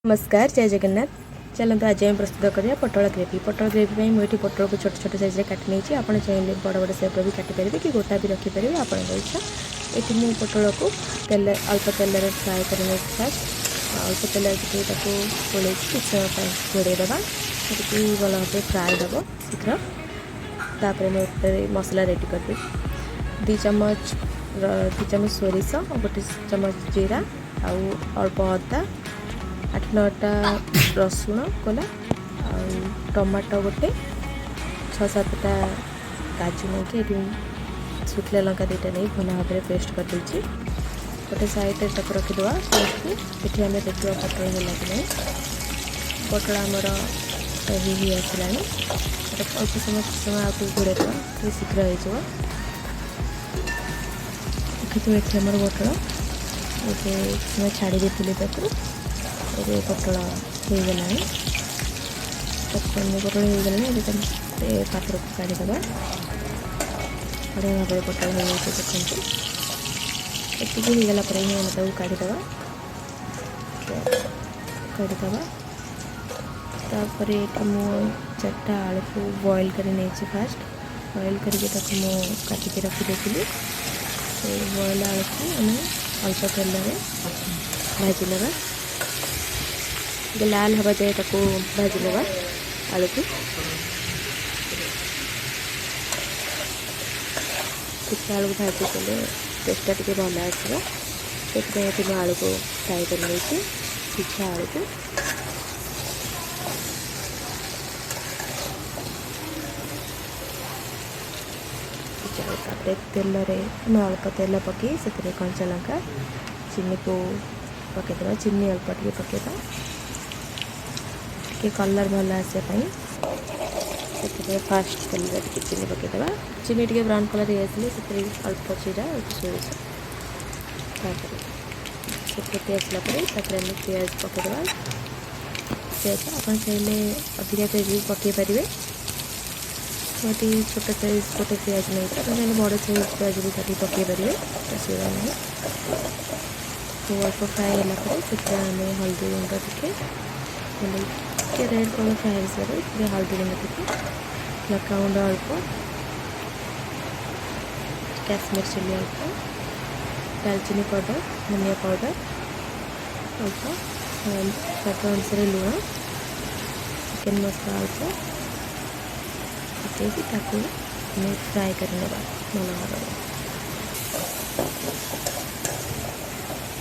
ନମସ୍କାର, ଜୟ ଜଗନ୍ନାଥ। ଚାଲନ୍ତୁ, ଆଜି ଆମେ ପ୍ରସ୍ତୁତ କରିବା ପୋଟଳ ଗ୍ରେଭି। ପୋଟଳ ଗ୍ରେଭି ପାଇଁ ମୁଁ ଏଠି ପୋଟଳକୁ ଛୋଟ ଛୋଟ ସାଇଜ୍ରେ କାଟି ନେଇଛି। ଆପଣ ଚାହିଁଲେ ବଡ଼ ବଡ଼ ସେପ୍ର ବି କାଟିପାରିବେ କି ଗୋଟା ବି ରଖିପାରିବେ, ଆପଣଙ୍କ ଇଚ୍ଛା। ଏଠି ମୁଁ ପୋଟଳକୁ ତେଲ, ଅଳ୍ପ ତେଲରେ ଫ୍ରାଏ କରି ନେଇଛି। ଫାଷ୍ଟ ଅଳ୍ପ ତେଲରେ ଟିକେ ତାକୁ ଗୋଳେଇକି କିଛି ସମୟ ପାଇଁ ଘୋଡ଼େଇ ଦେବା, ଟିକେ ଭଲ ଭାବରେ ଫ୍ରାଏ ହେବ ଶୀଘ୍ର। ତାପରେ ମୁଁ ମସଲା ରେଡ଼ି କରିଦେବି। 2 ଚାମଚ ସୋରିଷ, 1 ଚାମଚ ଜିରା ଆଉ ଅଳ୍ପ ଅଦା, 8-9ଟା ରସୁଣ କୋଲା ଆଉ ଟମାଟୋ ଗୋଟେ, 6-7ଟା କାଜୁ ନେଇକି ଏଠି ଶୁଖିଲା ଲଙ୍କା ଦୁଇଟା ନେଇ ଭଲ ଭାବରେ ପେଷ୍ଟ କରିଦେଇଛି। ଗୋଟେ ସାଇଡ଼୍ରେ ତାକୁ ରଖିଦେବା ପେଷ୍ଟକୁ। ଏଠି ଆମେ ଦେଖିବା ପୋଟଳ ହେଲା କି ନାହିଁ। ପୋଟଳ ଆମର ହେଇ ହେଇ ଆସିଲାଣି। ଅଳ୍ପ ସମୟ, କିଛି ସମୟ ଆଉ ଟିକେ ଘୋଡ଼େଇ ଦେବା, ଟିକେ ଶୀଘ୍ର ହେଇଯିବ। ଦେଖନ୍ତୁ, ଏଠି ଆମର ପୋଟଳ ଏବେ ସମୟ ଛାଡ଼ି ଦେଇଥିଲି ତାକୁ। ଏବେ ପୋଟଳ ହେଇଗଲାଣି। ତାକୁ ଆମେ ପୋଟଳ ହେଇଗଲାଣି, ଏବେ ତାକୁ ପାତ୍ରକୁ କାଢ଼ିଦେବା। ବଢ଼ିଆ ଭାବରେ ପୋଟଳ ହେଇଯାଇଛି, ଦେଖନ୍ତୁ। ଏତିକି ହେଇଗଲା ପରେ ହିଁ ଆମେ ତାକୁ କାଢ଼ିଦେବା। କାଢ଼ିଦେବା। ତାପରେ ଏଠି ମୁଁ ଚାରିଟା ଆଳୁକୁ ବଏଲ୍ କରି ନେଇଛି। ଫାଷ୍ଟ ବଏଲ୍ କରିକି ତାକୁ ମୁଁ କାଟିକି ରଖିଦେଇଥିଲି। ସେଇ ବଏଲ୍ ଆଳୁକୁ ଆମେ ଅଳ୍ପ ତେଲରେ ଭାଜି ନେବା। ଟିକେ ଲାଲ ହେବା ଯାଏ ତାକୁ ଭାଜି ନେବା ଆଳୁକୁ। ଟିକେ ଆଳୁକୁ ଭାଜି ଦେଲେ ଟେଷ୍ଟଟା ଟିକେ ଭଲ ଆସିବ। ସେଥିପାଇଁ ଏଠି ମୁଁ ଆଳୁକୁ ଫ୍ରାଏ କରି ନେଇଛି, ସିଝା ଆଳୁକୁ। ତାପରେ ତେଲରେ ଆମେ ଅଳ୍ପ ତେଲ ପକାଇ ସେଥିରେ କଞ୍ଚା ଲଙ୍କା, ଚିନିକୁ ପକାଇଦେବା। ଚିନି ଅଳ୍ପ ଟିକେ ପକାଇବା, ଟିକେ କଲର୍ ଭଲ ଆସିବା ପାଇଁ। ସେଥିରେ ଫାଷ୍ଟ ତେଲରେ ଟିକେ ଚିନି ପକାଇଦେବା। ଚିନି ଟିକେ ବ୍ରାଉନ୍ କଲର୍ ହେଇଆସିଲେ ସେଥିରେ ଅଳ୍ପ ଜିରା, ଅଳ୍ପ ସୋରିଷ। ତାପରେ ସେ ଫୁଟି ଆସିଲା ପରେ ତାପରେ ଆମେ ପିଆଜ ପକାଇଦେବା। ପିଆଜ ଆପଣ ଚାହିଁଲେ ଅଧିକା ପିଆଜ ବି ପକାଇ ପାରିବେ। ମୁଁ ଏଠି ଛୋଟ ସାଇଜ୍ ଗୋଟେ ପିଆଜ ନେଇଛି। ଆପଣ ଚାହିଁଲେ ବଡ଼ ସାଇଜ୍ ପିଆଜ ବି କାଟିକି ପକାଇ ପାରିବେ, ଅସୁବିଧା ନାହିଁ। ତ ଅଳ୍ପ ଫ୍ରାଏ ହେଲା ପରେ ସେଥିରେ ଆମେ ହଳଦୀ ଗୁଣ୍ଡ ଟିକେ, ଟିକେ ରେଡ଼୍ କଲର୍ ଫ୍ରାଏ ହେଇସାରିଲା ପରେ ସେଥିରେ ହଳଦୀ ଗୁଣ୍ଡ ଟିକେ, ଲଙ୍କାଗୁଣ୍ଡ ଅଳ୍ପ, କାଶ୍ମୀର ଚିଲି ଅଳ୍ପ, ଡାଲଚିନି ପାଉଡ଼ର, ଧନିଆ ପାଉଡ଼ର ଅଳ୍ପ, ସ୍ୱାଦ ଅନୁସାରେ ଲୁଣ, ଚିକେନ୍ ମସଲା ଅଳ୍ପ ପକାଇକି ତାକୁ ଆମେ ଫ୍ରାଏ କରିନେବା ଭଲ ଭାବରେ।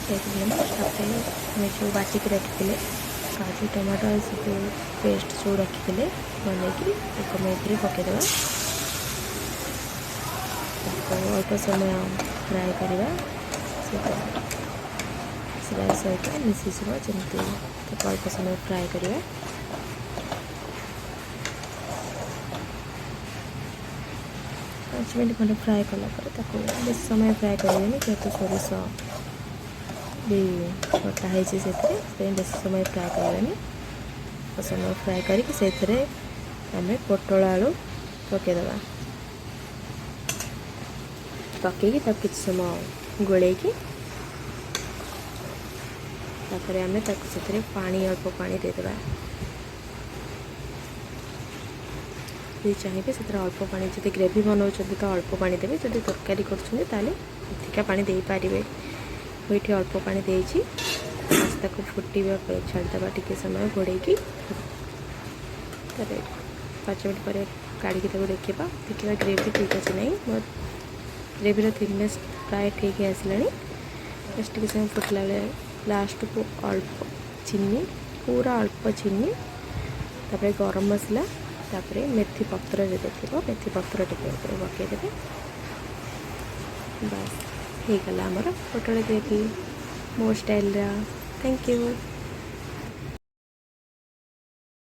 ଫ୍ରାଏ କରିନେବା। ତାପରେ ଆମେ ଯେଉଁ ବାଟିକି ରଖିଥିଲେ କାଜୁ, ଟମାଟୋ ସବୁ ପେଷ୍ଟ ଯେଉଁ ରଖିଥିଲେ ବନେଇକି, ତାକୁ ଆମେ ଏଥିରେ ପକାଇଦେବା। ତାକୁ ଅଳ୍ପ ସମୟ ଫ୍ରାଏ କରିବା। ସେଇଟା ମସଲା ସହିତ ମିଶିଯିବ ଯେମିତି, ତାକୁ ଅଳ୍ପ ସମୟ ଫ୍ରାଏ କରିବା। 5 ମିନିଟ୍ ଖଣ୍ଡେ ଫ୍ରାଏ କଲା ପରେ, ତାକୁ ବେଶୀ ସମୟ ଫ୍ରାଏ କରିବେନି, ଯେହେତୁ ସୋରିଷ ବି ବଟା ହେଇଛି ସେଥିରେ, ସେଥିପାଇଁ ବେଶୀ ସମୟ ଫ୍ରାଏ କରିବେନି। ଅଳ୍ପ ସମୟ ଫ୍ରାଏ କରିକି ସେଇଥିରେ ଆମେ ପୋଟଳ ଆଳୁ ପକାଇଦେବା। ପକାଇକି ତାକୁ କିଛି ସମୟ ଗୋଳେଇକି ତାପରେ ଆମେ ତାକୁ ସେଥିରେ ପାଣି, ଅଳ୍ପ ପାଣି ଦେଇଦେବା। ଯଦି ଚାହିଁବେ ସେଥିରେ ଅଳ୍ପ ପାଣି, ଯଦି ଗ୍ରେଭି ବନାଉଛନ୍ତି ତ ଅଳ୍ପ ପାଣି ଦେବେ, ଯଦି ତରକାରୀ କରୁଛନ୍ତି ତାହେଲେ ଅଧିକା ପାଣି ଦେଇପାରିବେ। ମୁଁ ଏଇଠି ଅଳ୍ପ ପାଣି ଦେଇଛି। ତାକୁ ଫୁଟିବା ପାଇଁ ଛାଡ଼ିଦେବା ଟିକେ ସମୟ ଘୋଡ଼େଇକି। ତାପରେ 5 ମିନିଟ୍ ପରେ କାଢ଼ିକି ତାକୁ ଦେଖିବା। ଦେଖିବା ଗ୍ରେଭି ଠିକ୍ ଅଛି ନାହିଁ। ମୋ ଗ୍ରେଭିର ଥିକନେସ୍ ପ୍ରାୟ ଠିକ୍ ଆସିଲାଣି। ଜଷ୍ଟ ଟିକେ ସମୟ ଫୁଟିଲା ବେଳେ ଲାଷ୍ଟକୁ ଅଳ୍ପ ଚିନି, ପୁରା ଅଳ୍ପ ଚିନି, ତାପରେ ଗରମ ମସଲା, ତାପରେ ମେଥି ପତ୍ର ଯଦି ଥିବ ମେଥି ପତ୍ର ଟିକେ ଉପରେ ପକାଇଦେବେ। ବାସ୍, ହେଇଗଲା ଆମର ପୋଟଳ ଗ୍ରେଭି ମୋ ଷ୍ଟାଇଲର। Thank you.